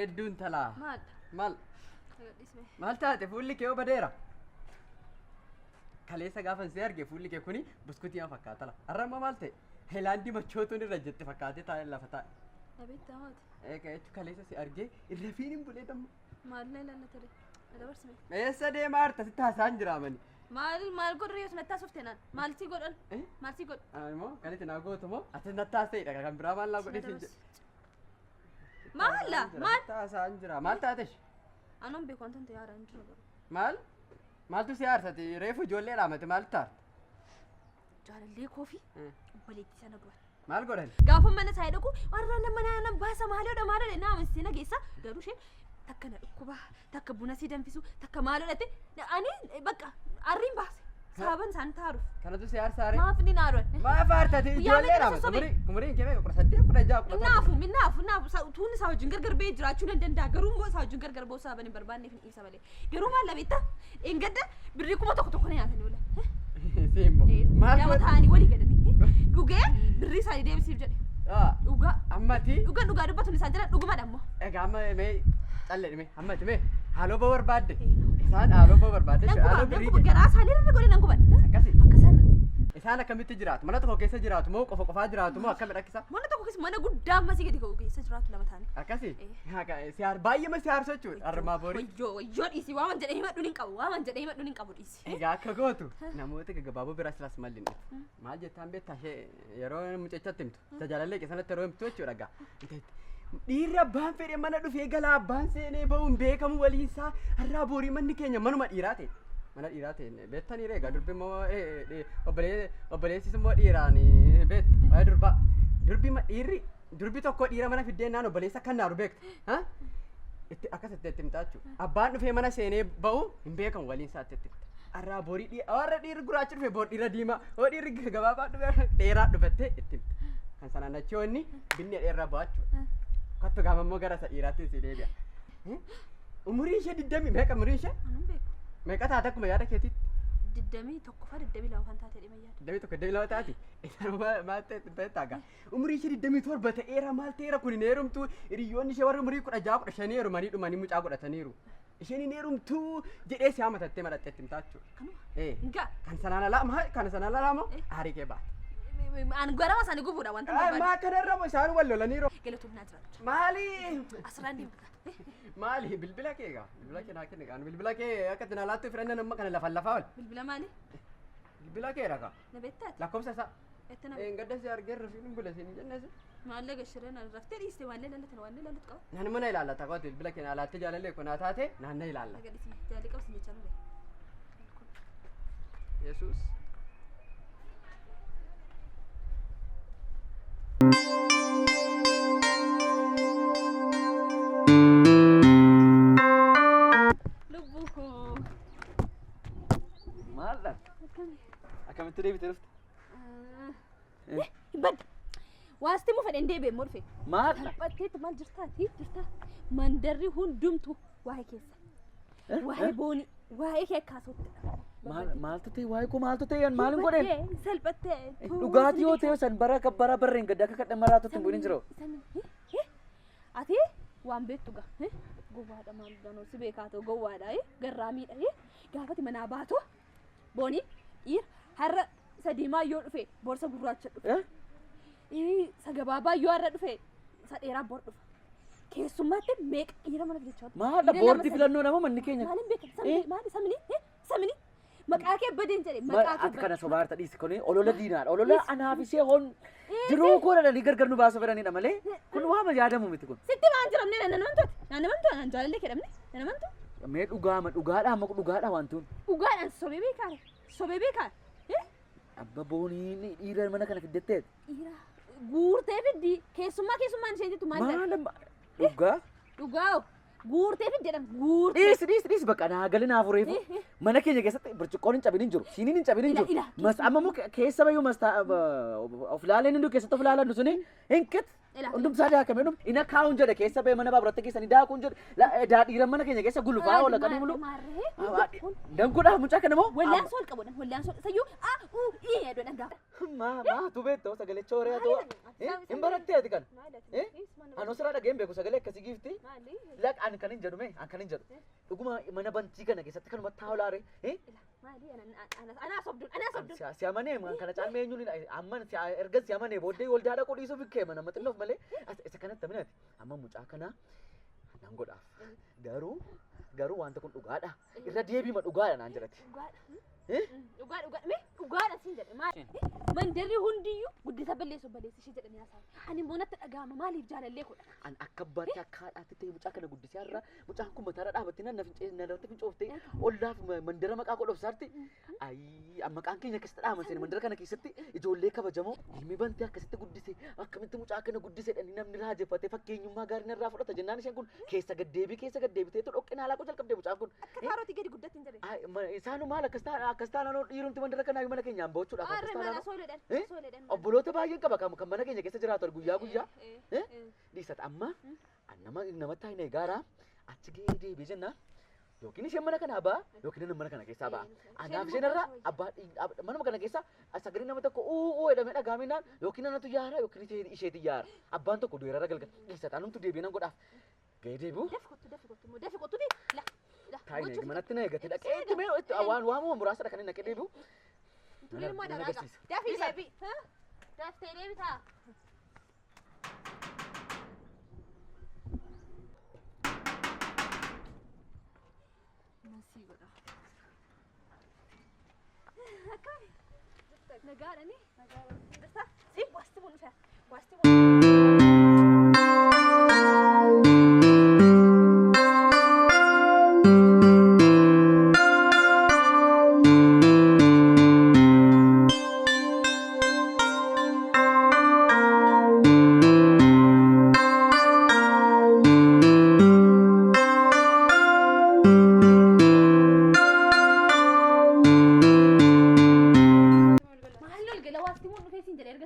Bareedduu intalaa. Maal? Maal? Agadhiisme. Maal taate fuulli kee yoo badeera? Kaleessa gaafan si arge fuulli kee kuni buskutii ma fakkaata la. Har'a immoo maal ta'e? Heelaandii machootuun irra jette fakkaatee taa'e lafa taa'e. Dhabeetta maati? Egaa jechuun kaleessa si argee irra fiin hin bulee damma. Maal na ilaallata ree? Dabarsime. Eessa deemaa harta sitti haasa'an jira mani. Maal maal godhu yoo natti haasofte naan? Maal si godhan? Eh? Maal si godhu? Ani immoo kan itti naa gootu moo ati natti haasa'edha kan biraa maal naa godhee siin jedhe. Maala? Maal? Sitti haasa'an jira. Maal taate ishee? Anuun beeku wanta ta'e haaraan jiru garuu. Maal? Maaltu si aarsate? Reefu ijoollee dhaamate maaltu taarte? Jaalallee koo fi obboleettii sana du'an. Maal godhan? Gaafa mana isaa dhaqu warra nama na baasa maaloodha maaloodha na amansiisee na geessa garuu isheen takka na dhukkuba takka buna si danfisu takka maaloodha jette ani bakka arriin baase sababan isaan taaruuf Kanatu si aarsaare? maaf ni naaruun. Maaf aartate Guyyaa ijoollee meeqa dhaamate? sossobe? Umuriin kee meeqa? 18, 16, 17. Naafu naafu naafu tuun isaa wajjin gargar ba'ee jiraachuu nan danda'a garuu immoo isaa wajjin gargar ba'uu sababan hin barbaanneef hin dhiisa malee garuu maal labeetta dheengadda birrii 1000 tokko na nyaatanii oolan. Si immoo. Maal Nama godhan? ta'anii walii galanii dhugee birrii isaanii deebisiif jedhe Ah, dhugaa Ammati dhugan dhugaa dubbatuun isaan jala dhugumadha ammoo. egaa amma mee calledhi mee ammati mee haaloo ba'uu barbaadde? Isaan haaloo ba'uu barbaadde Nan jechuudha. guba Haaloo nan birrii guba garaa isaanii irra godhe nan guban. Akkasi. Akka isaan Isaan akkamitti jiraatu? Mana tokko keessa jiraatu moo qofa qofaa jiraatu moo akkami rakkisa? mana tokko keessa mana guddaa ammasii gadi ga'u keessa jiraatu lama ta'anii. Akkasi. Eh. Si baay'ee ma si aarsu jechuudha. Harmaa borii. Wayyoo wayyoo dhiisi waaman jedhee himadhuun hin qabu waaman jedhee himadhuun hin qabu dhiisi. Egaa akka gootu namoota gaggabaaboo biraa silaas malli hin dhufu. Maal jettaan beektaa ishee yeroo mucachatti himtu tajaajilallee keessatti yeroo himtu jechuudha egaa. Dhiirri abbaan fedhe mana dhufee galaa abbaan seenee bahuun beekamu waliinsaa har'aa borii manni keenya manuma dhiiraa ta'e. Mana dhiiraa ta'e beektanii egaa durbi immoo obboleessis immoo dhiiraan beektu waa'ee durbaa. Durbi dhiirri durbi tokko dhiira mana fiddee naan obboleessa kan naaru beektu. Itti akkas itti itti himtaa jechuudha. Abbaan dhufee mana seenee bahu hin beekamu waliinsaa itti itti himta. Har'aa borii dhiira warra dhiirri gurraachi dhufe bor dhiira diimaa hoo dhiirri gabaabaa dhufe dheeraa dhufattee itti himta. Kan sanaan achi wanni binni dheeraa ba'a jechuudha. Kottu gaama immoo gara isa dhiiraatti si deebi'a. Umurii ishee digdamii meeqa umuriin ishee? Anuun beeku. Meeqa taate akkuma yaada keetiitti? 21ffaa 22 kan taate dhima yaada. 21 22 taati. Isaan maal ta'e beektaa gaa? Umurii ishee 27 ta'eera maal ta'eera kun hin heerumtu hiriyoonni ishee warri umurii 16 15 heerumanii dhumanii mucaa godhataniiru. Isheen hin heerumtu jedhee si haamatattee madhattee itti himtaa jechuudha. Kanuma. Eh. Nga. Kan sanaan alaa maal kan sanaan alaa moo aarii kee baate. An garama isaanii gubuudha wanta hin barbaadu. Maa kanarra moo isaan wal lolaniiru. Galatoomnaa jiraatu. Maali? Asirraan deemta. Maali bilbila kee gaa bilbila kee naa kenni gaa bilbila kee akka itti naa laattuu fedhannan amma kana lafan lafaa ol. Bilbila maali? Bilbila kee ragaa Na beektaati? lakkoofsa isaa. Itti na Gadda si argeerra fi bula siin jenne si. Maallaqa shireen na raftee dhiiste waan lallatan waan lallatu qaba. Naan mana ilaallata qooti bilbila kee naa laattee jaalallee kun naa taate naan na ilaalla. Agadhiisime jaalli qabsi jechaa nure. Yesuus. Lubbuu koo. Maaldha? Akkamitti deebitee dhufte? Hin badda. Waasti mu fedhen deebi'e immoo dhufe. Maaldha? Salphatteetti maal jirtaati jirta mandarri hundumtu waa'ee keessa. Waa'ee boonii waa'ee kee akkaasuuttidha. Maaltu ta'e waa'ee koo maaltu ta'e an maalin godheen? Salphattee. Dhugaatii yoo ta'e san bara bara barreen gadda akka kadhan maraatutti hin bu'in jiru. Ati waan beektu gaa gowwaadha maal danuu si beekaa ta'u gowwaadha garraamiidha gaafati manaa baatu boonii dhiira har'a isa diimaa yoo dhufe borsa gurraacha dhufe. Isa gabaabaa yoo har'a dhufe isa dheeraa bor dhufa. Keessummaatti meeqa dhiira mana jechaa Maaldha boordii filannoo nama manni keenya. Maaliin beekan samini maali samini samini maqaa kee badeen jedhe maqaa kee Ati kana sobaarta dhiisi kun olola diinaadha. Olola anaaf ishee hon jiruu koo dhadhanii gargar nu baasuu fedhanidha malee kun waama yaadamu miti kun. Sitti maan jiramne nan namantu nan namantu nan jaalallee kedhamne nan namantu. Mee dhugaama dhugaadha amma dhugaadha wanti kun. Dhugaadhaan sobee beekaa sobee beekaa. Abba booniin dhiira mana kana fiddatteet. Dhiira guurtee fiddi keessummaa keessummaan isheen jettu maal jedha? Maal amma dhugaa? Dhugaa guurtee fiddi jedhama guurtee. Dhiisi dhiisi dhiisi bakka naa gali naa fureefu. Mana keenya keessatti burcuqqoon hin cabin hin jiru siiniin hin cabin hin jiru. Ila, ila. Mas amma immoo keessa bayyuu mas of laaleen hunduu keessatti of laalan suni hin kit. Hundumsaa daakamee dhum ina kaa'uun jedhe keessa ba'e mana baaburatti keessanii daakuun jedhe daadhiiran mana keenya keessa gulufaa oola kan himulu. Danguudhaaf mucaa kana moo? Wallaan sol qabu wallaan sol sayyuu a u i jedhan gaafa. Maa maa tu beektaa sagalee chooree haa ta'u. Hin barattee ati kana. Anoo sirraa dhageen beeku sagalee akkasii giifti. Laq ani kan hin jedhu mee ani kan hin jedhu. Dhuguma mana bantii kana keessatti kanuma taa'u laare. Anaa sobduun anaa sobduun. Si amanee kana caalmee eenyuun amman erga si amanee booddee waldaa dhaquu dhiisuuf hikkee mana xinnoof malee isa kanatti aminati amma mucaa kana nan godhaaf garuu garuu wanta kun dhugaadha irra deebiima dhugaadha naan jedhati. Dhugaa dhugaa mee dhugaadha siin jedhe maali? Mandarri hundiyyuu guddisa balleessu balleessi ishee jedhanii haasa'u. Ani immoo natti dhaga'ama maaliif jaalallee godha? An akka abbaatti akka haadhaatti ta'e mucaa kana guddisee har'a mucaan kun mataarra dhaabattee nan irratti fincooftee ollaaf mandara maqaa godhofsaarti. Ayii maqaan keenya akkasitti dhaaman seene mandara kana keessatti ijoollee kabajamoo ilmi bantee akkasitti guddise akkamitti mucaa kana guddise dhani namni raajeffatee fakkeenyummaa gaarii narraa fudhata jennaan isheen kun keessa gaddeebii keessa gaddeebiteetu dhoqqina alaa jalqabdee mucaan kun. Akka kaarootii gadi guddatti hin jedhe. Isaanu maal akkas ta'a akkas taanaan dhiirumti mandara kanaa mana keenyaan bahuudhaaf akkas taanaan. Soledhan. Obboloota baay'een qaba kan mana keenya keessa jiraatu guyyaa guyyaa. Dhiisata amma nama taa'in eegaaraa achi gahee deebi'ee jennaan yookiin isheen mana kanaa ba'a yookiin inni mana kana keessaa ba'a. Anaaf isheen irraa abbaa manuma kana keessa sagalee nama tokko uu jedhamee dhagaaminaan yookiin anatu yaara yookiin isheeti yaara. Abbaan tokko du'eera galgala dhiisata anumtu deebi'ee nan godhaaf. Gahee deebi'u. Dafi kottu dafi kottu immoo dafi kottu la. Taa'in eegi manatti na eeggate dhaqee itti mee waan waamuma muraasadha kan inni dhaqee deebi'u. Dafi deebi. Daftee deebitaa. Masii godha. Akkami? Nagaadhani? Nagaadha. Si waasti bu'u dhufe. Waasti bu'u.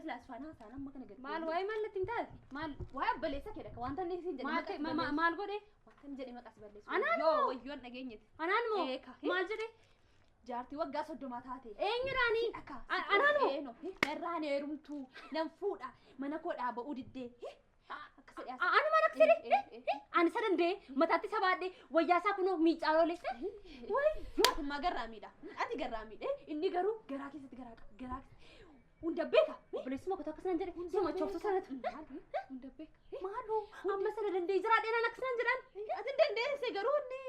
Maal waa'ee maallatti hin taate? Maal waa'ee obboleessa kee dhaka wanta inni siin jedhe maal godhe? Wanta inni jedhe maqas balleessu. Anaan moo? Wayyoon dhageenyeti. Anaan moo? Maal jedhe? Jaartii waggaa 30 taate. Eenyudhaani? Anaan moo? Narraan heerumtuu nan fuudha mana koo dhaaba'uu diddee. Anumaan akka jedhe? Ani isa danda'e mataatti isa baadhee wayyaa isaa kunoo miicaa oole. Wayyoo. Ati immoo garraamiidha. Ati garraamiidha. Inni garuu garaa keessatti garaa qaba. Garaa hunda beeka. Obboleessuma koo akkasuma jedhe suma chooftu sanatu. Hunda beeka. Maaloo amma sana danda'ee jira dheeraan akkasuma jedhan. Ati dandeesse garuu inni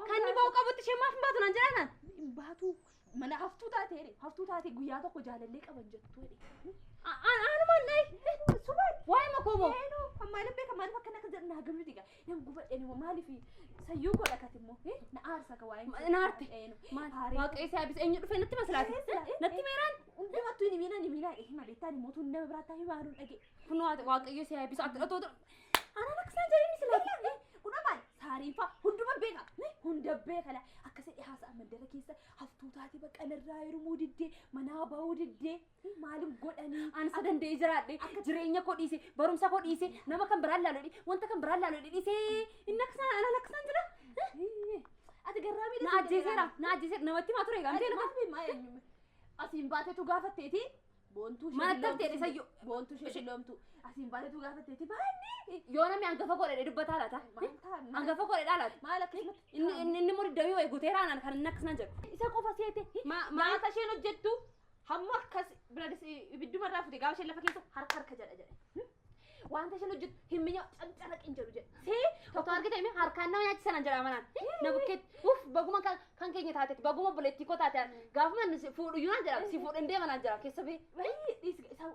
kan inni ba'uu qabutti ishee maaf hin baatu naan jedhan. Hin baatu mana haftuu taate haftuu taate guyyaa tokko jaalallee qaban jettu jedhe. Anumaan dhayi. Subaan waa'ee makoomoo. Maaliif beeka maaliif akkana akka jedhan naa galu diga. Nan gubadhe immoo maaliif sayyuu godha kati immoo na aarsa ka waa'ee. Na aarte. Waaqayyo si eebbise eenyu dhufee natti maslaate. Natti meeraan. Hundumattuu ni miina ni miina hima beektaan immoo tun nama biraatti hima aduun dhage. Kunoo waaqayyo si eebbise ati otoo anaan akkasaan jedhini silaati. Kuna maal saariin fa'a hunduma beeka hunda beeka la akkasii haasa'a mandara keessa haftuu taate bakka narraa heerumuu diddee manaa ba'uu diddee maaliif godhanii. Ani isa danda'ee jiraadhe jireenya koo dhiise barumsa koo dhiise nama kan biraan laaluu wanta kan biraan laaluu dhiise inni akkasaan anaan akkasaan jira. Ati garraamii na ajjeeseera na ajjeeseera namatti maa ture egaa miti. Asiin baatetu gaafatteeti boontuu ishee dilloomtu. Boontuu ishee dilloomtu. Asiin baatetu gaafatteeti baanni. Yoo namni hangafa godhee dubbataa laata? Hangafa godhee laata? Maal akkasumatti? Inni inni murdi wayii guuteera anaan kan inni akkasuma jedhu. Isa qofa seete. Nyaata isheen hojjettu hamma akkas bira ibidduma irraa fute gaafa isheen lafa keessa harka harka jedha jedhe. Wanta isheen hojjettu hin mi'aa cancaraqin jedhu jedhe. See otoo argite himi harkaan nama nyaachisan jedha manaan. Na bukkeetti uff baguma kan keenya taatetti baguma obboleettii koo taate gaafuma inni fuudhu iyyuu naan jedha si fuudhin deema naan jedha keessa bee.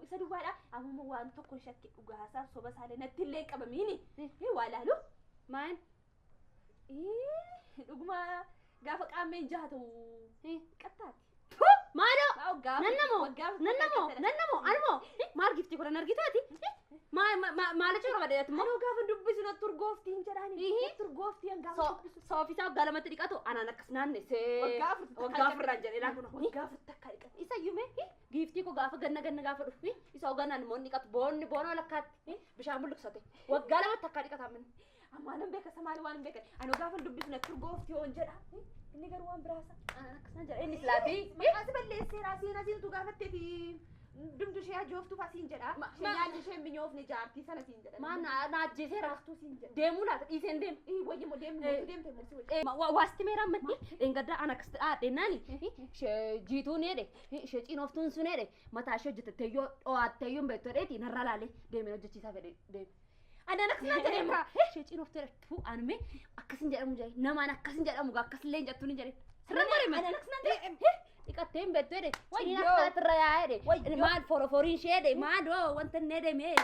Isa duwwaadha amma waan tokko shakke dhugaasaa soba isaallee natti illee qabamiini. Waa laalu. Maal? Dhuguma gaafa qaammeen jaha ta'u qattaati. Maaloo? Nannamoo? Nannamoo? Nannamoo? Anumoo? Maal giftii godhan argitaati? Maal jechuudha barbaadatti immoo? Anoo gaafa dubbisu natti urgooftiin jedhaani. Natti urgooftiin gaafa dubbisu. Soofisaa waggaa lamatti dhiqatu anaan akkas naannessee. Waggaa afurraan jedhee laa kun. Waggaa afur takka dhiqatu. Isa iyyuu mee Giiftii koo gaafa ganna ganna gaafa dhufu isa oganaan immoo inni dhiqatu boonni boona walakkaatti bishaan bulluqsate waggaa lamatti akka dhiqataa manni. Ammaan beeka samaali waan beeka. Ani gaafa dubbisne turgoofti hoon jedha. Inni garuu waan biraasa. Akkasuma jedha inni silaatii. Maqaa si balleesseera asiin asiin gaafatteeti dumdu ishee ajooftuuf asiin jedha. Nyaanni ishee minyoofne jaartii sana siin jedha. Maa na ajjeeseera. Raaftuu siin jedha. Deemuu laata dhiiseen deemu. Wayyi immoo deemnu deemte mursi wayyi. Waasti meeraan manni dheengaddaa ana akkas dhaadheennaan jiituun jedhe ishee cinooftuun sun jedhe mataa ishee hojjetatteeyyoo dho'aatteeyyoo hin beektu jedheeti narraa laalee deemee hojjechiisaa fedhe deeme. Ani akkasuma jedhee ishee cinooftuu jedhe anumee akkasin jedhamu jedhe namaan akkasin jedhamu akkasillee hin jettu ni jedhe. Sirra godhe ani akkasuma jedhe dhiqattee hin beektu jedhe ciniin akka irra yaa'ee jedhe maal foroforiin ishee jedhe maal wanta inni jedhame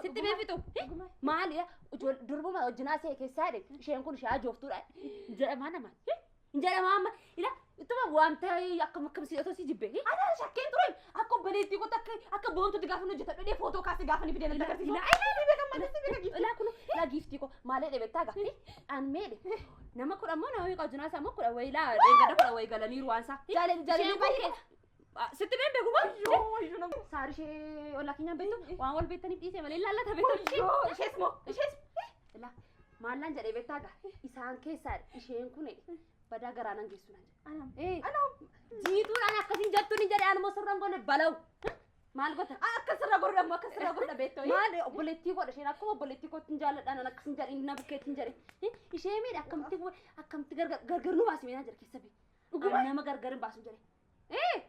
sitti beefitu maal durbuma wajjinaa see keessaa jedhe isheen kun ishee ajooftuudha jedhamaa namaan jedhamaa amma ila ittuma wanta akkam akkam si otoo si jibbe. Ana shakkeen ture akka obboleettii kootti akka akka boontutti gaafa nu hojjetan dhedhee footoo kaasee gaafa ni fidee natti agarsiisu. Ilaa kun ilaa giiftii koo maalee dheebettaa gaafa an meedhe nama kudha immoo nama meeqa wajjinaa isaa immoo kudha wayii laa dheengadda kudha wayii galaniiru waan isaa. Jaalalli baay'ee. Sitti been beeku moo? Saari ishee ollaa keenyaan beektu waan wal beektaniif dhiisee malee ilaallata beektu. Ishees moo ishees. Ilaa maallaan jedhee beektaa gaa isaan keessaa isheen kun badaa garaa nan geessu naan jedhe. Jiituudhaan akkasiin jettu ni jedhe anuma sirra hin goone balawu. Maal goota? Akka sirra godhu ammoo akka sirra godhu beektoo. Maal obboleettii godha isheen akkuma obboleettii kootti hin jaalladhaan an akkasin jedhe na bukkeetti hin jedhe. Ishee miidha akkamitti akkamitti gargar nu baasi meenaa jedhe keessa bee. Dhuguma nama gargar hin baasu jedhe.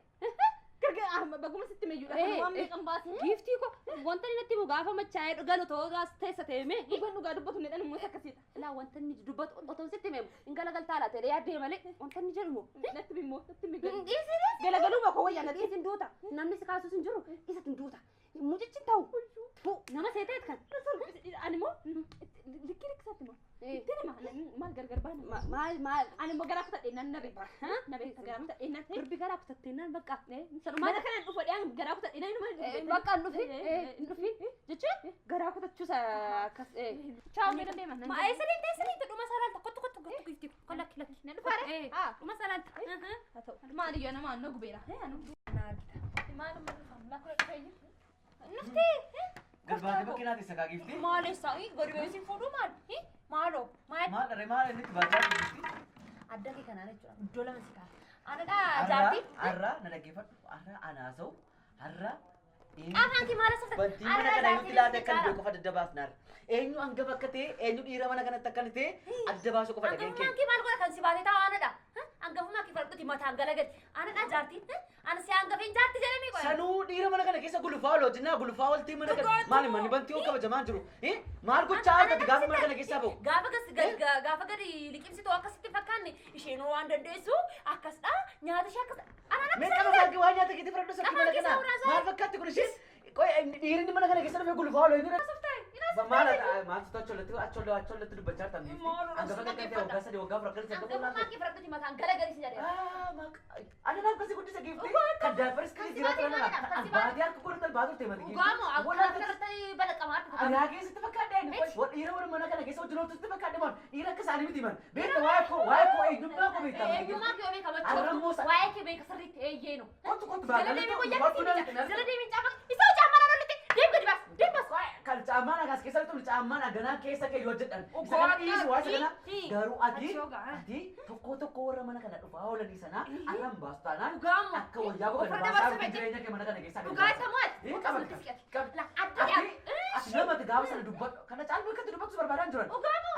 Gargar baguma sitti meeyyuudha. Kan waan meeqan baasi. Giiftii koo wanta inni natti himu gaafa machaa'ee galu ta'uu as teessa ta'e. Dhugaan dhugaa dubbatu ni dhan immoo akkasiidha. Ilaa wanta inni dubbatu otoo sitti himu hin galagaltaa laata jedhee yaaddee malee wanta inni jedhu immoo. Natti bimmoo natti migal. Dhiisii Galagaluma koo wayyaa natti. dhiisin duuta namni si kaasus hin jiru isatti hin duuta mucichi hin ta'u nama seeteet kan. Ani immoo likki likkisaatti immoo. Ittiin hima maal gargar baana. Maal maal Ani immoo garaa kutadhee nan na beeka. Na beeka garaa kutadhee nan. Durbi garaa kutattee nan bakka. Mana kanaan dhufa dhiyaan garaa kutadhee nan inuma. Bakka hin dhufin hin dhufin jechuun garaa kutachuusa akkas. Chaaw mee dandeema. Ma eessa deemte eessa deemte dhuma salaalta kottu kottu kottu gifti ko lakki lakki. Na dhufaare? Dhuma salaalta. Haa ta'u. Maal iyyuu nama nu gubeera. Maal amma dhufamu lakkoo dhufeeyyu. Nuftee. Galbaatee bakkee naati isa kaa giiftii? Maal eessa gadi beesin fuudhuu maal? Maaloo maal? Maal dharree maal inni itti baachaa jirti? Adda kee kanaan jechuudha. Iddoo lama si kaasa. Anadhaa jaartii. Har'a na dhaggeeffadhu. Har'a anaasa'u. Har'a Afaan kee maal asafta? Bantii mana kana nutti laata akka iddoo qofa adda baasna har'a. Eenyu hangafa akka ta'e eenyu dhiira mana kanatti akka ta'e adda baasuu qofa dhageen Hangafummaan kee maal godha kan si baatee taa'u anadha. Hangafummaa kee fardhuti mataan galagali. Anadhaa jaartii. Ana si hangafeen jaartii jedhamee qoya. Sanuu dhiira mana kana keessa gulufaa oolu wajjin gulufaa ooltii mana kana maali manni bantii oo kabajamaa jiru. Maal gochaa ooltati gaafa mana kana keessaa ba'u? Gaafa gadi liqimsitu akkasitti fakkaanne isheen waan dandeessu akkasidha nyaata ishee akkas. Mee qaba baagii waa nyaata keetii fudhadhu sakki mana kana. Maal fakkaatti kun isheen dhiirri mana kana keessa dhufee gulufaa oolu inni Maal maal achollatti achollatti achollatti dubbachaa jirtan giiftii. Hangafa kan ta'e waggaa 3 waggaa 4 akkanis hangafa Hangafummaa kee fudhadhuti mataan galagali si jedhe. Ani naaf kasi guddisa giiftii. Kan daafaris kan jiraatu nama. Baatee harka godhatan baatu ta'e mati giiftii. Dhugaamoo akka irratti balaqamaa harka. Anaa keessatti fakkaadhe dhiira warra mana kana keessa hojii hojjetu fakkaadhe maan dhiira akka isaanii miti man beekta waa'ee koo waa'ee koo eenyummaa koo beekta. Eenyummaa kee beeka machooftu waa'ee kee beeka sirriitti eeyyeenu. Kottu kottu Jala deemee guyyaa jala deemee caamaa isa caamaa naan olitti deem gadi baas deem baas. Kan caamaan agas keessa bitu caamaan aganaa keessa kee yoo jedhan. Isa kana dhiisi waa isa kana garuu ati ati tokko tokko warra mana kana dhufaa oolanii sana arran baastu taanaan akka wayyaa koo kana baasaa jireenya kee mana kana keessaa. Dhugaa isa maal? Ati ati namatti gaafa sana dubbadhu kana caalmaa akkatti dubbatu barbaadaan jiran.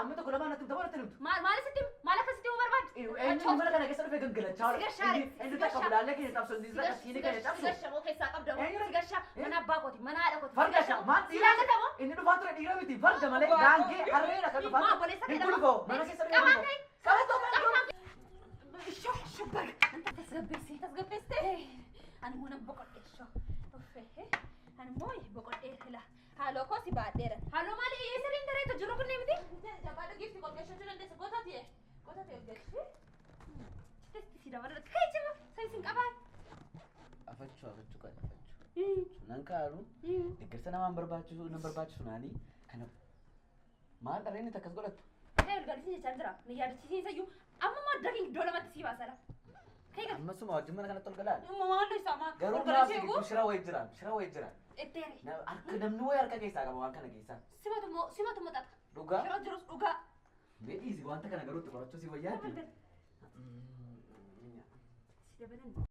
Amma tokko lamaan natti himta himtu. Maal asitti maal akkasitti himuu barbaaddu? Eenyu mana kana keessa dhufee gangalachaa oola. Eenyu takka bulaalee keenya cabsu inni takka keenya cabsu. Sigasha moo keessaa qabda moo sigasha mana abbaa kooti mana haadha kooti. Farda maal dhiira inni dhufaa ture dhiira miti farda malee gaangee harreedha kan dhufaa ture. Hin gulufoo mana keessa dhufee gulufoo. Qabatoo maal? Shoo shubbar. Tasgabbeessi tasgabbeessite. Ani immoo nan boqodhe shoo. Uffee. Ani immoo boqodhee fila. Haaloo koo si baadheera. Haaloo maali eessa deemta jiru kun miti? Jabaadha giifti qolqeessachuu dandeessa gootati. Gootati olgalchi. Si dabalata kai jima sai sin qabaa. Afachuu afachuu kan afachuu. Nan kaaru deeggarsa namaan barbaachisu nan barbaachisu naanii kana maal dharreen itti akkas godhattu? Kai olgalchi jechaa jira. Ni yaadachiisiin iyyuu amma moo adda iddoo lamatti si baasala. Kai gali. Ammasuma wajjin mana kanatti ol galaa. Maallu isaa maa? Garuu Ol galee naaf seegu? gidduu shira wayii jira. Shira wayii jira. Etteere. Harka namni wayii harka keessaa qaba waan kana keessaa. Simatu moo simatu maxaxa. Dhugaa. Shira jirus dhugaa. Mee dhiisi wanta kana garuu itti qorachuu si wayyaati. Si dabalan.